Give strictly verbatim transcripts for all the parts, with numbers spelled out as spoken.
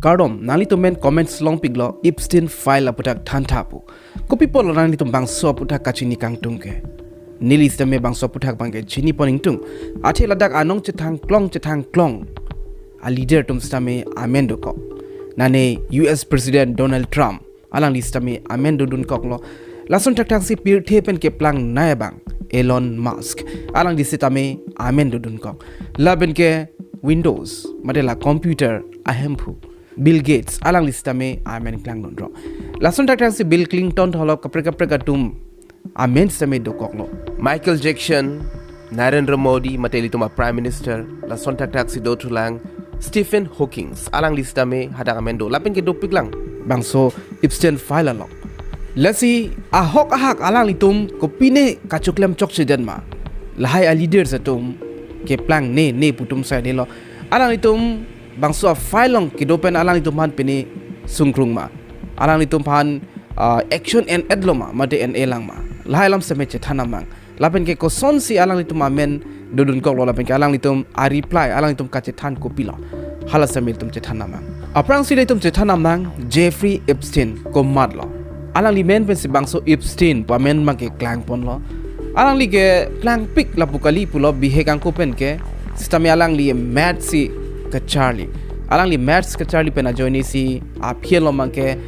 Kardom, nanglitum men comments longpiklo, Epstein file aputhak thantha pu. Kopi apotlo nanglitum bangso aputhak kachini kangtung ke? Neli sitame bangso aputhak abangke chinipon ingtung. Athe ladak anong chethang klong chethang klong a leader atum sitame amen dokok. Nane U S President Donald Trump, alangli sitame amen dodunkoklo. Lason thakthak si pirthe pen keplangnei abang Elon Musk, alangli sitame amen dodunkok. Lapen ke Windows, mate la computer ahemphu Bill Gates, alangli sitame amen klangdunrok. Lason thakthak si Bill Clinton tholok kaprek kaprek atum amen sitame dokoklo. Michael Jackson, Narendra Modi, mate ilitum a Prime Minister, lason thakthak si dothulang Stephen Hawking, alangli sitame hadak amen do. Lapen ke dopiklang bangso Epstein file along. Lasi ahok ahak alanglitum kopine kachoklem chokchedet ma? Lahai a leaders atum keplangnei ne pu atum saidelo. Alanglitum bangso a file along kedo pen alanglitum aphan pine sungkrung ma? Alanglitum aphan, ah, action en-etlo ma, mate en-elang ma? Lahai alam sitame chethan nangmang. Lapen ke kosonsi alanglitum amen dodunkoklo, lapen ke alanglitum a reply, alanglitum kachethan kopilo? Hala sitame ilitum chethan nangmang. Aphrangsi ilitum chethan nangmang, Jeffrey Epstein komatlo? Alangli men pensi bangso Epstein pu amen abangke klangponlo. Alangli keplangpik lapu kali pulo, bihek angko pen ke. Sitame alangli maths si kacharli. Alangli maths kacharli pen ajoine si aphi along abangke,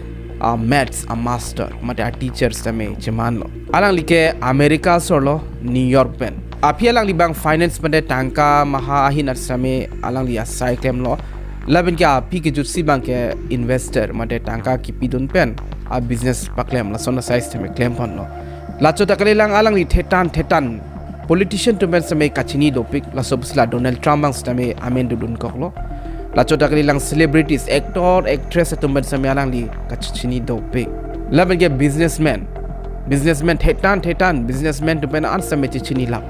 ah, maths a master, mate a teacher sitame chemanlo. Alangli ke America asorlo, New York pen. Aphi alangli abang finance mate tangka maha ahin at sitame alangli asai klemlo. Lapen ke aphi kejutsi abangke investor, mate tangka kipidun pen a business paklem, lason asai sitame klemponlo. Lachot ta kalilang, alangli thetan thetan politician atum pen sitame kachini dopik, laso pusi la Donald Trump abang sitame amen dodunkoklo. Lachot ta kalilang, celebrities, actor, actress atum pen sitame alangli kachini dopik. Lapen ke businessman, businessman thetan thetan businessman atum pen an sitame chechinilap.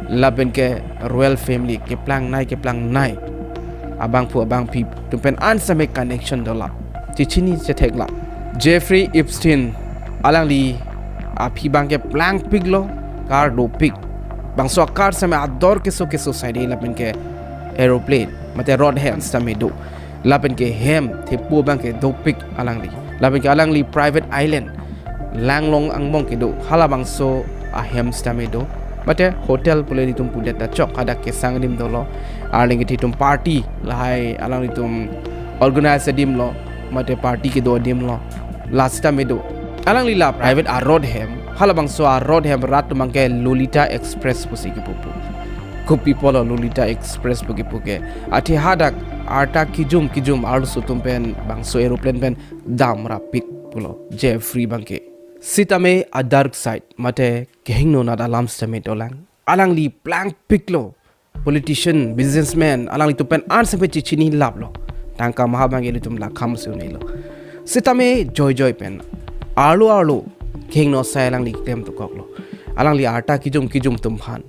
Lapen ke royal family, keplangnei keplangnei abangphu abangphi atum pen an sitame connection dolap, chechini chetheklap. Jeffrey Epstein, alangli aphi abangke plangpiklo, car dopik. Bangso a car sitame ador keso keso saide, lapen ke aeroplane, mate rod hem sitame do. Lapen ke hem thepo abangke dopik alangli. Lapen ke alangli private island, langlong angbong kedo, halabangso ahem sitame do. Mate hotel pule ilitum pudet ta chok, hadak kesang adim dolo. Arleng kethe atum party, lahai alanglitum organize adimlo, mate party kedo adimlo, la sitame do. Alangli la private a rod hem, halabangso a rod hem rat atum abangke Lolita Express pusi kepu pu. Kopi apotlo Lolita Express pu kepu ke? Athe hadak arta kijum kijum arloso atum pen bangso aeroplane pen damrapik pulo Jeffrey abangke. Sitame a dark side, mate kehingno anat alam sitame dolang. Alangli plangpiklo politician, businessman, alanglitum pen an sitame chechinilaplo. Tangka maha abangke ilitum lakham si un-elo. Sitame joijoi pen arlo arlo kehingno asai alangli klem dokoklo. Alangli arta kijum kijum atum aphan,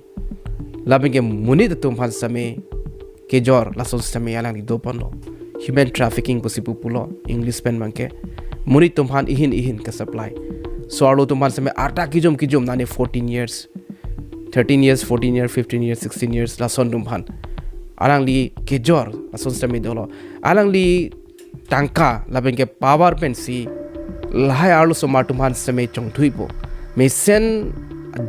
lapen ke monit atum aphan sitame kejor, laso sitame alangli doponlo. Human trafficking pusi pu pulo English pen abangke. Monit atum aphan ihin ihin ke supply. So arlo atum aphan sitame arta kijum kijum, nane fourteen years, thirteen years, fourteen years, fifteen years, sixteen years, lason atum aphan alangli kejor, lason sitame dolo. Alangli tangka lapen ke power pensi lahai arlosomar atum aphan sitame chongthuipo. Mesen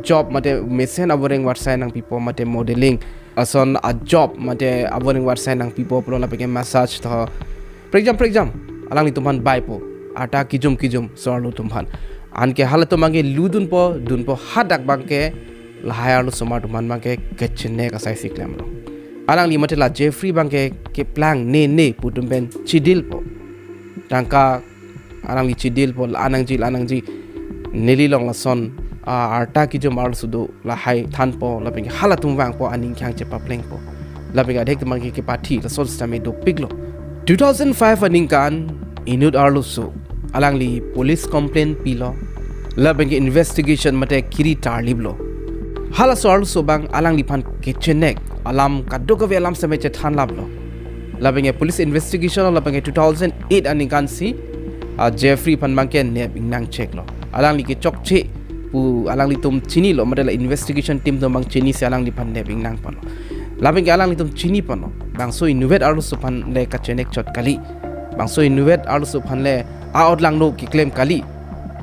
job mate mesen avoreng varsai nangpipo, mate modeling ason a job mate avoreng varsai nangpipo pulo, lapen ke massage tho, prekjam prekjam alanglitum aphan baipo, arta kijum kijum so arlo atum aphan. Anke halatum abangke ludunpo, dunpo, hadak abangke lahai arlosomar atum aphan abangke kachenek asai si klemlo. Alangli mate la Jeffrey abangke keplangnei ne pu atum pen chidilpo. Tangka alangli chidilpo, la nangji, la nangji. Neli along lason, ah, arta kijum arloso do, lahai thanpo, lapen ke halatum vangpo, aning kehang chepaplengpo. Lapen ke adhek atum abangke kepathi, lason sitame dopiklo. Two thousand five aningkan inut arloso alangli police complaint pilo, lapen ke investigation mate kiri tarliplo. Halaso arloso abang alangliphan kechenek alam kadokave alam sitame chethanlaplo. Lapen ke police investigation lo, lapen ke two thousand eight aningkan si, ah, Jeffrey aphan abangke nep ingnang cheklo. Alangli kechokche pu alanglitum chinilo, mate la investigation team atum abang chinisi alangliphan nep ingnangponlo. Lapen ke alanglitum chiniponlo, bangso inutvet arloso aphan le kachenek chot kali. Bangso inutvet arloso aphan le a-out langno keklem kali.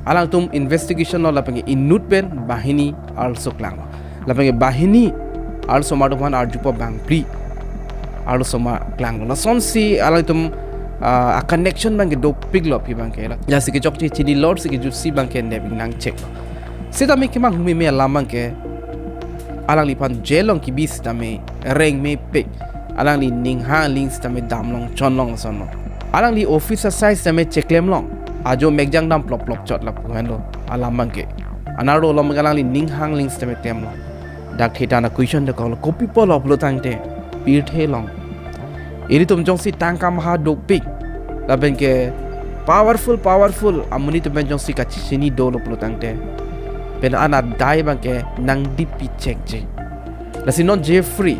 Alangtum investigation lo lapen ke inut pen banghini arloso klanglo. Lapen ke banghini arlosomar atum aphan arjupo bangphli arlosomar klanglo. Lasonsi alangtum, ah, a-connection abang ke dopiklo aphi abang ke la. Lasi kechokche chinilo si kejutsi abang ke nep nangcheklo. Sitame kemang humeme alam abang ke alangliphan jail along kebi sitame rengmepik. Alangli ninghang aling sitame damlong chonlong ason lo. Alangli office asai sitame cheklemlong. Ajo mekjang dam plop plop chot lapu henlo alam abang ke. Anerlo along alangli ninghang aling sitame klemlong. Dak theta na question dokoklo, kopi apotlo pulotangte pirthe along ilitum jongsi tangka maha dopik lapen ke powerful powerful amonit atum pen jongsi kachechini dolo pulotangte pen an adai abang ke nangdipi chekji. Lasi non Jeffrey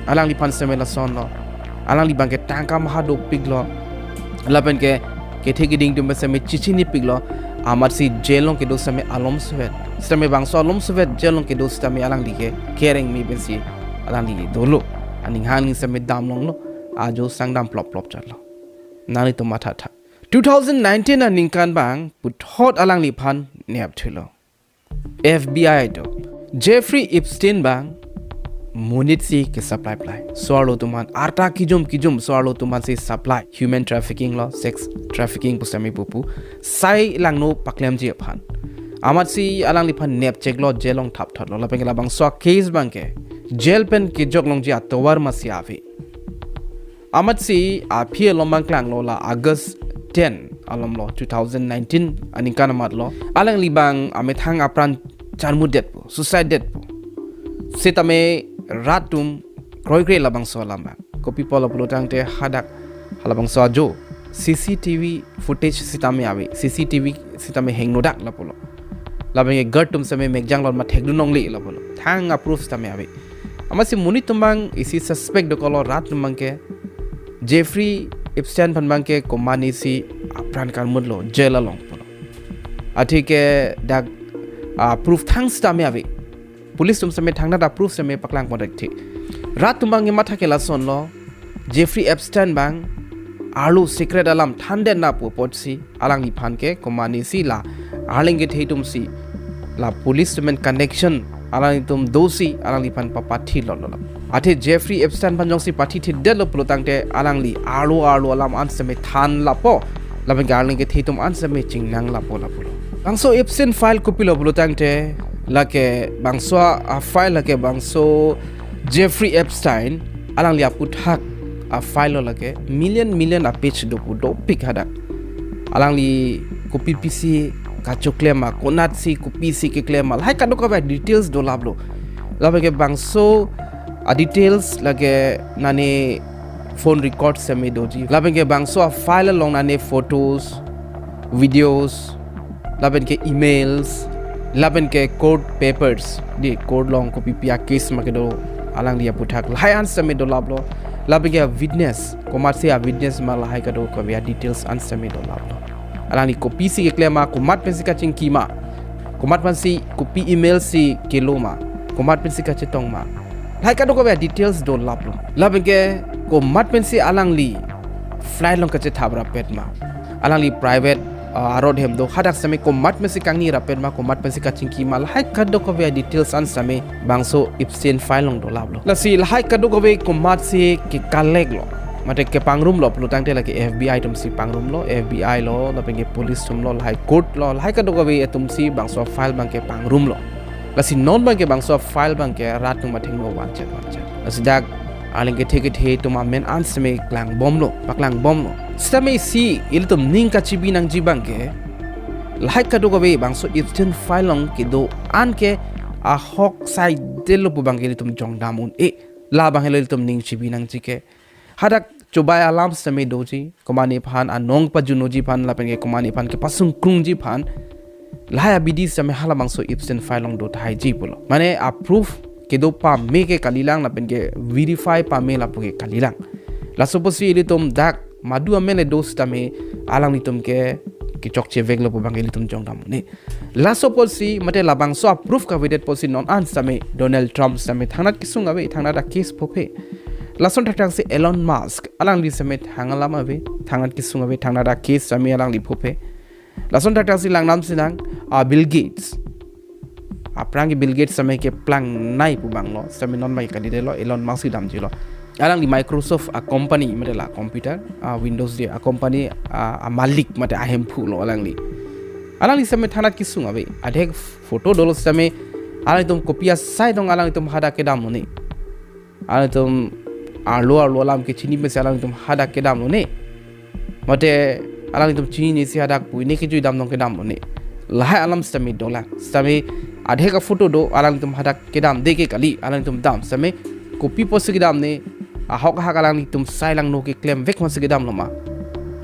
alangliphan sitame lasonlo. Alangli abang ke tangka maha dopiklo. Lapen ke kethe keding atum pen sitame chechinipiklo. Amatsi jail along kedo sitame alomsovet. Sitame bangso alomsovet jail along kedo sitame alangli ke kerengme pensi alangli dolo. Aninghang aling sitame damlonglo. Ajo sang dam plop plop chotlo. Nanglitum mathatha. Two thousand nineteen aningkan abang puthot alangliphan nepthulo. F B I do. Jeffrey Epstein abang monit si ke-supply plai. So-arlo atum aphan arta kijum kijum so-arlo atum aphansi supply, human trafficking lo, sex trafficking pu sitame pupu. Sai langno paklemji aphan. Amatsi alangliphan nepcheklo, jail along thapthotlo. Lapen ke labangso a-case abang ke jail pen kejok longji atovar masi ave. Amatsi aphi along abang klanglo, la August ten along lo, two thousand nineteen aningkan amat lo. Alangli abang amethang apran charmudetpo, suicide detpo. Sitame rat atum kroikre labangso alam abang. Kopi apotlo pulotangte hadak halabangso ajo C C T V footage sitame ave. C C T V sitame hingnodak lapulo. Lapen ke guard atum sitame mekjang along mathekdun longle lapulo. Thang a-proof sitame ave. Amatsi monit atum abang isi suspect dokoklo, rat atum abang ke Jeffrey Epstein aphan abang ke komatne si apran karmutlo jail along pulo. Athe ke dak, ah, proof thang sitame ave. Police atum sitame thangnat a-proof sitame paklangpon thekthe. Rat atum abang ke matha ke lasonlo. Jeffrey Epstein abang arlo secret alam thandetna pu apotsi alangliphan ke komatne si la arleng kethe atum si la police atum pen connection alanglitum dosi alangliphan papathilotlo. Athe Jeffrey Epstein aphan jongsi pathithidetlo pulotangte alangli arlo arlo alam an sitame than lapo. Lapen ke arleng kethe atum an sitame chingnang lapo lapulo. Bangso Epstein file kopilo pulotangte lake bangso a-file lake bangso Jeffrey Epstein alangli aputhak a-file lo, lake million million a-page do pu dopik hadak. Alangli kopi pisi kachoklem ma, konatsi kopisi keklem ma, lahai kadokave details dolaplo. Lapen ke bangso a-details lake nane phone records sitame doji. Lapen ke bangso a-file along nane photos, videos, lapen ke emails, lapen ke court papers, di court along kopi pi a-case ma kedo alangli aputhak, lahai an sitame dolaplo. Lapen ke witness, komatsi a-witness ma, lahai kadokave a-details an sitame dolaplo. Alangli kopisi keklem ma, komat pensi kachingki ma, komat pensi kopi email si kelo ma, komat pensi kachetong ma, lahai kadokave a-details dolaplo. Lapen ke komat pensi alangli flight along kachethap rapet ma, alangli private, ah, arot hem do, hadak sitame komat pensi kangni rapet ma, komat pensi kachingki ma, lahai kadokave a-details an sitame bangso Epstein file along dolaplo. Lasi lahai kadokave komatsi ke-collect lo, mate kepangrumlo pulotangte lake F B I atum si pangrumlo, F B I lo, lapen ke police atum lo, lahai court lo, lahai kadokave atum si bangso file abang ke pangrumlo. Lasi non abang ke bangso file abang ke rat atum athengno vanchet vanchet. Lasi dak arleng kethe kethe atum amen an sitame klangbomlo, paklangbomlo. Sitame isi ilitum ning kachebi nangji abang ke, lahai kadokave bangso Epstein file along kedo an ke ahok saidetlo pu abang ke ilitum jongdam un-e. La abang helo ilitum ning chebi nangji ke. Hadak chobai alam sitame doji, komatne aphan anong pajunoji aphan lapen ke komatne aphan kepasungkrungji aphan, lahai abidi sitame halabangso Epstein file along do thaiji pulo. Mane a-proof kedo pame ke kalilang lapen ke verify pame lapu ke kalilang. Laso apotsi ilitum dak madu amen le do sitame alanglitum ke kechokche veklo pu abang ilitum jongdam un-e. Laso apotsi mate labangso a-proof kavedet apotsi non an sitame Donald Trump sitame thangnat kesung ave, thangnat a-case phophe. Lason thakthak si Elon Musk, alangli sitame thang alam ave, thangnat kesung ave, thangnat a case sitame alangli phophe. Lason thakthak si langnam sinang, ah, Bill Gates. Aphrang ke Bill Gates sitame keplangnei pu abang lo, sitame non mai kalidetlo, Elon Musk si damjilo. Alangli Microsoft a company, mate la computer, ah, Windows de a company, ah, a malik, mate a hemphu lo alangli. Alangli sitame thangnat kesung ave, adhek photo dolo sitame, alangtum kopi asai dong alangtum hadak kedam lo ne. Alangtum arlo arlo alam kechini pensi alangtum hadak kedam lo ne. Mate alangtum chinine si hadak pu ne kejui dam dong kedam lo ne. Lahai alam sitame dolang. Sitame adhek a photo do alangtum hadak kedamde ke kali, alangtum dam sitame kopi pusi kedam ne, ahok ahak alangtum sai langno keklem vek pusi kedam lo ma.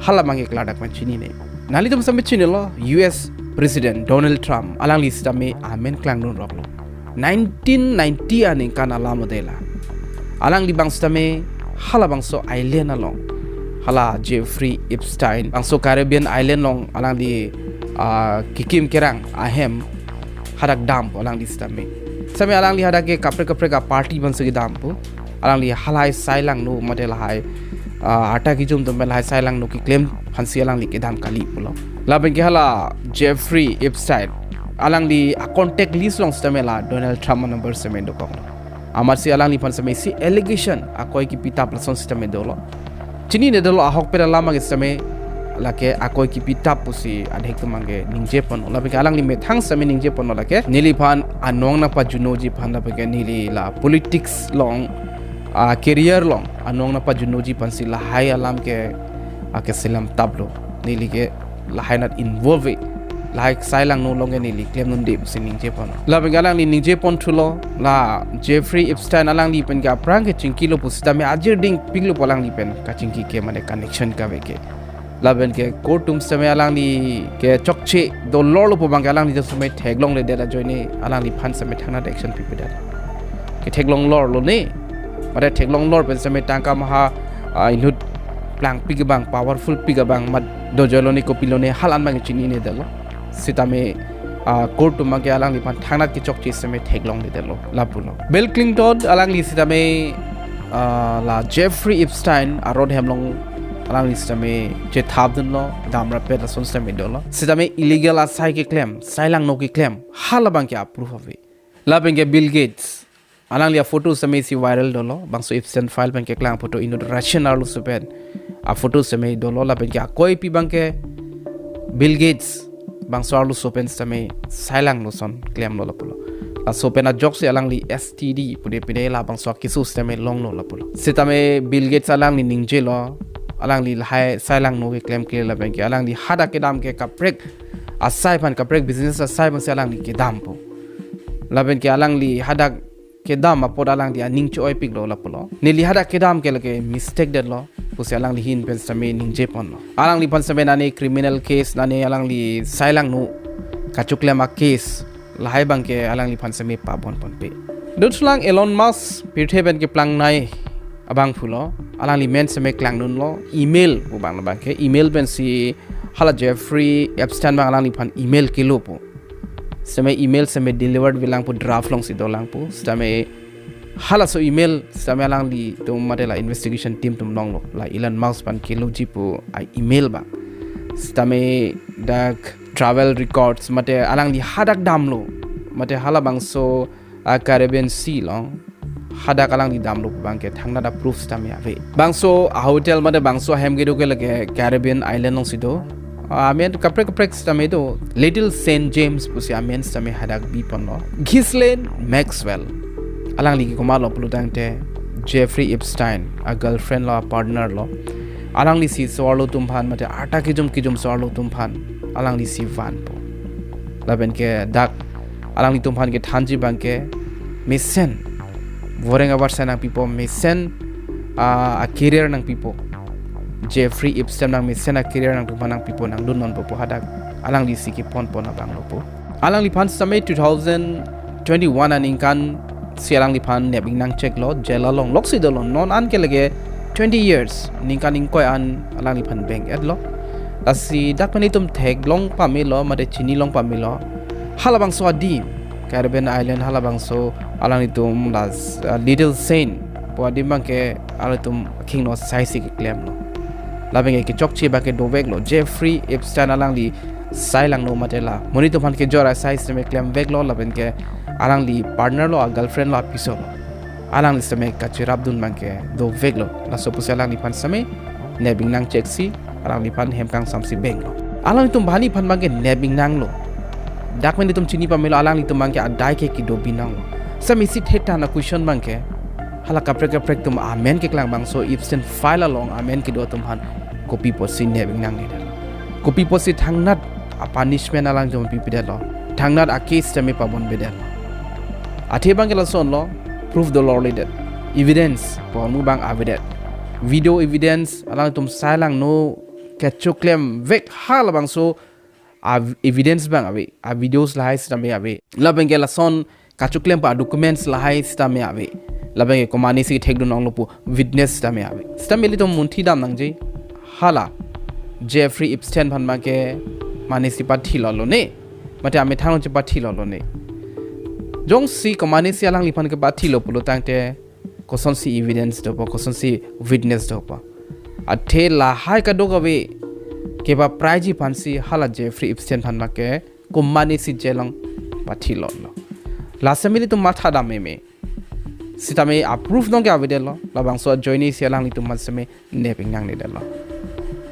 Hala abang ke klardak pen chinine. Nanglitum sitame chinilo, U S President Donald Trump, alangli sitame amen klangdun rok lo. Nineteen ninety aningkan alam adela. Alangli abang sitame hala bangso island along, hala Jeffrey Epstein bangso Caribbean island along alangli, ah, kekim kerang ahem hadak dampo alangli sitame. Sitame alangli hadak ke kaprek kaprek a party pensi kedampo. Alangli halahai sai langno mate lahai, ah, arta kejum atum pen lahai sai langno keklem aphansi alangli kedam kali pulo. Lapen ke hala Jeffrey Epstein, alangli a contact list along sitame la Donald Trump a number sitame dokoklo. Amatsi alangliphan sitame isi allegation, akoi kepitap lason sitame dolo. Chinine dolo, ahokpet alam ke sitame lake akoi kepitap pusi adhek atum abang ke ningjeponlo. Lapen ke alangli methang sitame ningjeponlo lake, neliphan anong nangpajunoji aphan lapen ke neli la politics along, ah, career along anong nangpajunoji aphansi lahai alam ke, ah, keselam taplo. Neli ke lahai anat involve, lahai sai langno along ke neli klemdunde pusi ningjeponlo. Lapen ke alangli ningjeponthulo, la Jeffrey Epstein alangli pen ke aphrang ke chingkilo pusitame ajirding piklo pu alangli pen kachingki ke mane connection kave ke. Lapen ke court atum sitame alangli ke chokche dolorlo pu abang ke alanglitum sitame theklongledet ajoine alangliphan sitame thangnat action pipedet. Ketheklonglorlo ne, mate theklonglor pen sitame tangka maha, ah, inut plangpik abang, powerful pik abang mat dojoi lo ne, kopilo ne, hala an abang chininedetlo. Sitame, ah, court atum abang ke alangliphan thangnat kechokche sitame theklongledetlo, lapulo. Bill Clinton alangli sitame, ah, la Jeffrey Epstein aron hem along alangli sitame chethapdunlo, damrappet lason sitame dolo. Sitame illegal asai keklem, sai langno keklem, hala abang ke a proof ave. Lapen ke Bill Gates, alangli a photo sitame isi viral dolo, bangso Epstein file pen keklang photo, inut Russian arloso pen a photo sitame dolo, lapen ke akoipi abang ke Bill Gates bangso arloso pen sitame sai langno ason klemlo lapulo. Laso pen ajoksi alangli S T D pude pine labangso akeso sitame longlo lapulo. Sitame Bill Gates alangli ningjelo, alangli lahai sai langno keklemkle lapen ke alangli hadak kedam ke kaprek asai aphan, kaprek business asai aphansi alangli kedampo. Lapen ke alangli hadak kedam apot alangli aning cho-oipiklo lapulo. Neli hadak kedam ke lake mistake detlo pusi alangli ahin pen sitame ningjeponlo. Alangliphan sitame nane criminal case, nane alangli sai langno kachoklem a case, lahai abang ke alangliphan sitame pabonponpe. Dothulang Elon Musk pirthe pen keplangnei abangphulo, alangli amen sitame klangdunlo, email pu abang abang ke, email pensi hala Jeffrey Epstein abang alangliphan email kelopo. Sitame email sitame delivered velangpo, draft alongsi dolangpo. Sitame halaso email sitame alanglitum mate la investigation team atum longlo, la Elon Musk aphan keloji pu a email abang. Sitame dak travel records mate alangli hadak damlo, mate halabangso a Caribbean Sea along hadak alangli damlo pu abang ke thangnat a proof sitame ave. Bangso a hotel mate bangso ahem kedo ke lake Caribbean island alongsi do. Ah, amen kaprek kaprek sitame do. Little Saint James pusi amen sitame hadak biponlo. Ghislaine Maxwell, alangli ke komatlo pulotangte Jeffrey Epstein a girlfriend lo, a partner lo. Alanglisi so-arlo atum aphan mate arta kejum kejum so-arlo atum aphan alanglisi vanpo. Lapen ke dak alanglitum aphan kethanji abang ke mesen voreng abar sai nangpipo, mesen, ah, a career nangpipo. Jeffrey Epstein nang mesen a career nangtum aphan nangpipo, nangdun nonpo pu hadak alanglisi keponpon abang lopo. Alangliphan sitame two thousand twenty-one aningkan si alangliphan nep ingnang cheklo, jail along loksi dolo, non an ke lake twenty years, ningkan ingkoi an alangliphan beng-etlo. Lasi dak pen itum theklong pamelo mate chinilong pamelo, halabangso adim, Caribbean Island halabangso alanglitum la, uh, Little Saint pu adim abangke alanglitum akhingno asai si keklemlo. Labangke kechokche abangke doveklo. Jeffrey Epstein alangli sai langno mate la monit atum aphan kejor asai sitame klemveklo, labangke alangli partner lo, a girlfriend lo, apiso lo. Alangli sitame kacherapdun abangke doveklo. Laso pusi alangliphan sitame nep ingnang cheksi, alangliphan hem kangsamsi benglo. Alanglitum banghini aphan abangke nep ingnanglo. Dak pen itum chini pamelo, alanglitum abangke adai ke kedo binonglo. Sitame isi thekthan a-question abangke, hala kaprek kaprek atum amen keklang bangso Epstein file along amen kedo atum aphan kopi apotsi nep ingnangnedet? Kopi apotsi thangnat a-punishment alangtum pipedetlo? Thangnat a-case sitame pabonbedetlo? Athe abangke lasonlo, proof dolorledet. Evidence pu ahormu abang avedet. Video evidence, alangtum sai langno kachoklemvek halabangso a-evidence abang ave, a-videos lahai sitame ave. Labangke lason kachoklempo a-documents lahai sitame ave. Labangke komatne si thekdun longlo pu witness sitame ave. Sitame ilitum munthi dam nangji, hala Jeffrey Epstein aphan abangke mane si pathilolone, mate amethang along chepathilolone? Jongsi komatne si alangliphan kepathilo pulo tangte, kosonsi evidence dopo, kosonsi witness dopo? Athe lahai kadokave kepapraiji aphansi hala Jeffrey Epstein aphan abangke komatne si jail along pathilotlo? La sitame ilitum matha dam meme. Sitame a-proof abangke avedetlo, labangso ajoine si alanglitum aphan sitame nep ingnangnedetlo.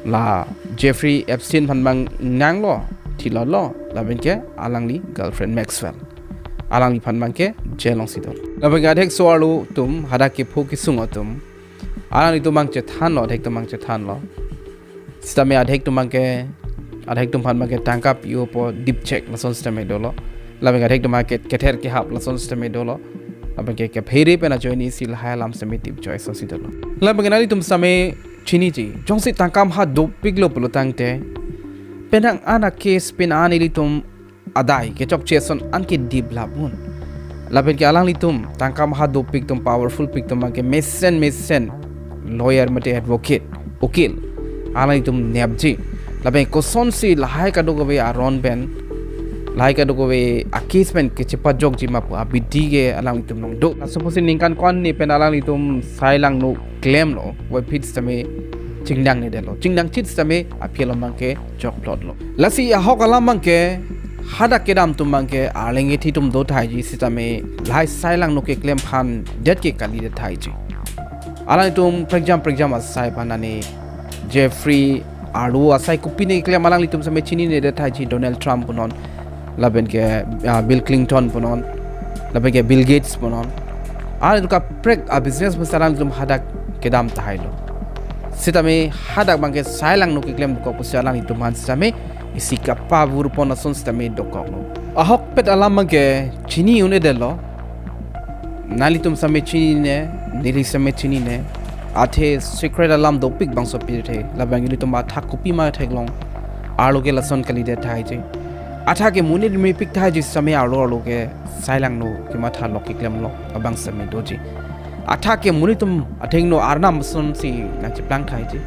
La Jeffrey Epstein aphan abang ingnanglo, thilotlo, labangke alangli girlfriend Maxwell. Alangliphan abangke jail alongsi dolo. Labangke adhek so-arlo atum, hadak kepho kesung atum, alanglitum abang chethanlo, adhek atum abang chethanlo. Sitame adhek atum abangke, adhek atum aphan abangke tangka pi-opo dipchek, lason sitame dolo. Labangke adhek atum abangke kether kehap, lason sitame dolo. Labangke kephere pen ajoine si lahai alam sitame dipchoi, lasonsi dolo. Labangke nanglitum sitame chiniji, jongsi tangka maha dopiklo pulo tangte, penang an a-case pen an ilitum adai kechokche ason an kedip lapun. Lapenke alanglitum tangka maha dopik atum, powerful pik atum abangke mesen mesen lawyer mate advocate, ukil, alanglitum nepji. Lapen kosonsi lahai kadokave aron pen, lahai kadokave a-case pen kechepajokji ma pu abidi ke alanglitum along do. Laso pusi ningkan ko-an ni pen alanglitum sai langno klemlo, puvoiphit sitame chingdangnedetlo. Chingdangchit sitame aphi along abangke jokplotlo. Lasi ahok alam abangke, hadak kedam atum abangke arleng kethi atum do thaiji sitame lahai sai langno keklem aphan det ke kalidet thaiji. Alanglitum prekjam prekjam asai aphan ani Jeffrey arlo asai kopine keklem alanglitum sitame chininedet thaiji, Donald Trump punon, lapenke, ah, Bill Clinton punon, lapenke Bill Gates punon. Alanglitum kaprek a-business pen alanglitum hadak kedam tahailo. Sitame hadak abangke sai langno keklem dokok pusi alanglitum aphan sitame isi kapavurpon ason sitame dokoklo. Ahokpet alam abangke chini un-edetlo. Nanglitum sitame chinine, neli sitame chinine. Athe secret alam dopik bangso pirthe, labang ilitum athak kopima theklong, arlo ke lason kalidet thaiji. Athak ke monit mepik thaiji sitame arlo arlo ke sai langno kematha lok keklemlo abang sitame doji. Athak ke monit atum athengno arnam asonsi nangcheplang thaiji.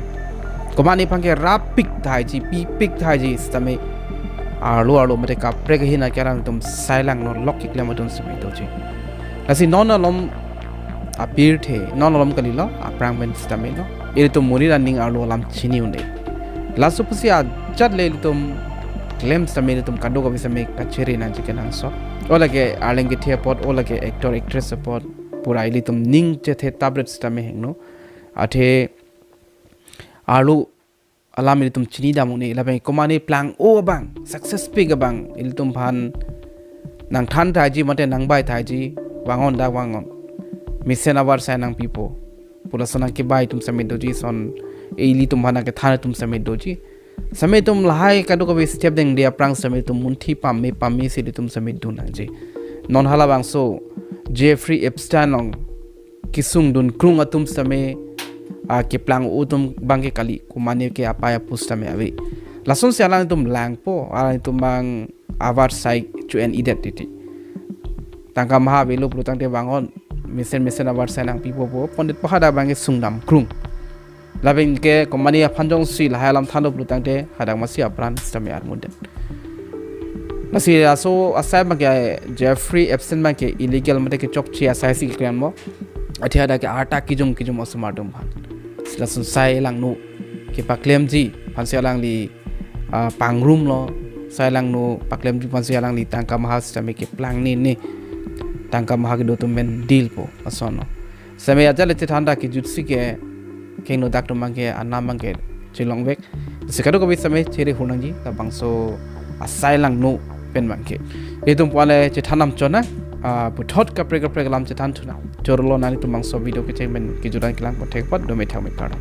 Komatne aphan ke rappik thaiji, pipik thaiji sitame arlo arlo mate kaprek ahin akerang atum sai langno lok keklem atum sitame doji. Lasi non alom apirthe, non alom kalilo, aphrang pen sitamelo. Ilitum monit aning arlo alam chini un-e. Laso pusi ajat le ilitum klem sitame ilitum kadokave sitame kachere nangji kenangsot. O lake arleng kethe apot, o lake actor actress apot, pura ilitum ning chethe tapret sitame hingno. Athe arlo alam ilitum chini dam un-e, lapen komatne plang-o abang, success pik abang ilitum aphan nangthan thaiji mate nangbai thaiji, vang-on dak vang-on. Mesen avarsai nangpipo pu lason nangkebai atum sitame doji, son ilitum aphan nangkethan atum sitame doji. Sitame itum lahai kadokave step dengde aphrang sitame itum munthi pame pame si ilitum sitame dun nangji. Non halabangso Jeffrey Epstein along kesung dunkrung atum sitame, ah, keplang-o atum abangke kali, komatne ke apei apo sitame ave. Lasonsi alangtum langpo, alangtum abang avarsai chu-en-edet titi. Tangka maha avelo pulo tangte vang-on, mesen mesen avarsai nangpipo pu, pondit pu hadak abangke sungdam krung. Lapenke komatne aphan jongsi lahai alam thanlo pulo tangte hadak masi apran sitame armudet. Lasi laso asai abangke Jeffrey Epstein abangke illegal mate kechokche asai si keklemlo. Athe hadak ke arta kijum kijum osomar atum aphan. Lason sai langno kepaklemji aphansi alangli ah, pangrumlo, sai langno paklemji aphansi alangli tangka maha sitame keplang ni ni. Tangka maha kedo atum pen deal po, lason no. Sitame ajat le chethan ta kejutsi ke kengno dak atum abangke anam abangke chelongvek. Si kadokave sitame chere hu nangji labangso asai langno pen abangke. Itum puan le chethan nam chona, ah, puthot kaprek kaprek alam chethan thu nang. Chorolo nanglitum bangso video kecheng pen kejut an kelang pon thek apot do methang methang.